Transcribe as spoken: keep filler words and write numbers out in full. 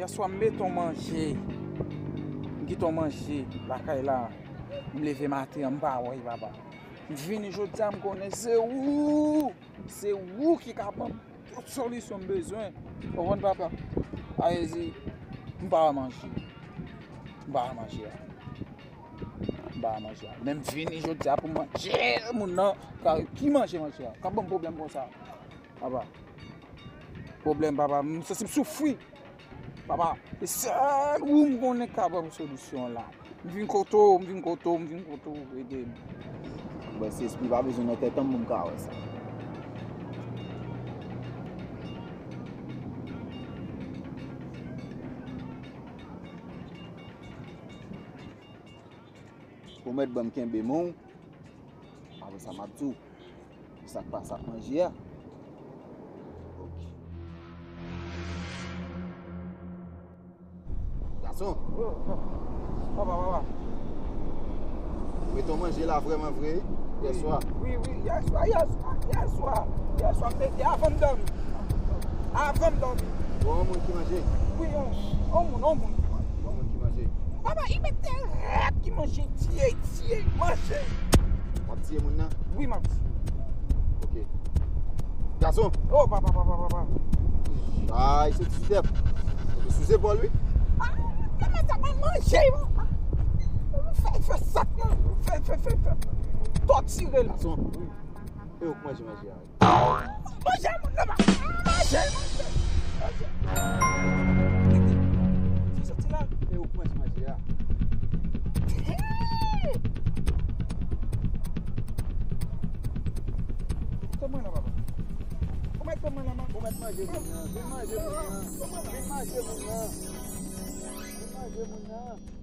Yèswa m mete yon manje. M kite yon manje lakay la. M leve maten an, m pa wè l, papa. M vini jodi a, m konnen se ou. Se ou ki ka ban m tout solisyon m bezwen. Ou konprann, papa? Ayezi, m pa wè manje. M pa wè manje a. M pa wè manje a. Men m vini jodi a pou m manje moun nan. Ka, ki manje, manje a? Ka ban m pwoblèm konsa. Papa. Pwoblèm, papa. M santi m soufri. Papa, se sèl ou m konnen k ka ban m solisyon la. M vin kote w, m vin kote w, m vin kote w, ede m. Bon, si espri pa bezwen nan tèt an m, m ka wè sa. Pwomèt ban m kenbe men w. Apre sa, m ap di w. Sa k pase ak manje a? Ok. Gason. Oh, oh. Papa, papa. Ou mete yon manje la vrèman vre, yèswa. Wi, wi, yèswa, yèswa, yèswa. Yèswa, m mete avan m dòmi. Avan m dòmi. Bon, yon moun ki manje? Wi, yon, yon moun, yon moun ki manje. Yon moun ki manje. Papa, li mete rèd ki manje, tiye, tiye, manje. W ap tiye moun nan? Wi, m ap tiye. Ok. Gason. Oh, papa, papa, papa. Ay, se ti dèp. Epi sou zepòl, wi. Ah, kòman sa, mwen manje, papa. Fè, fè sak, non. Fè, fè, fè, fè. Tòtire l. Gason. Wi. E ou k manje manje a, wi. Manje moun nan, pa manje, manje, manje. Tete, sa soti la? E ou k manje manje a. Tann mwen la, papa. Ou mèt tann mwen la, man. Ou mèt manje moun nan. Vin manje moun nan. Vin manje moun nan. Vin manje moun nan.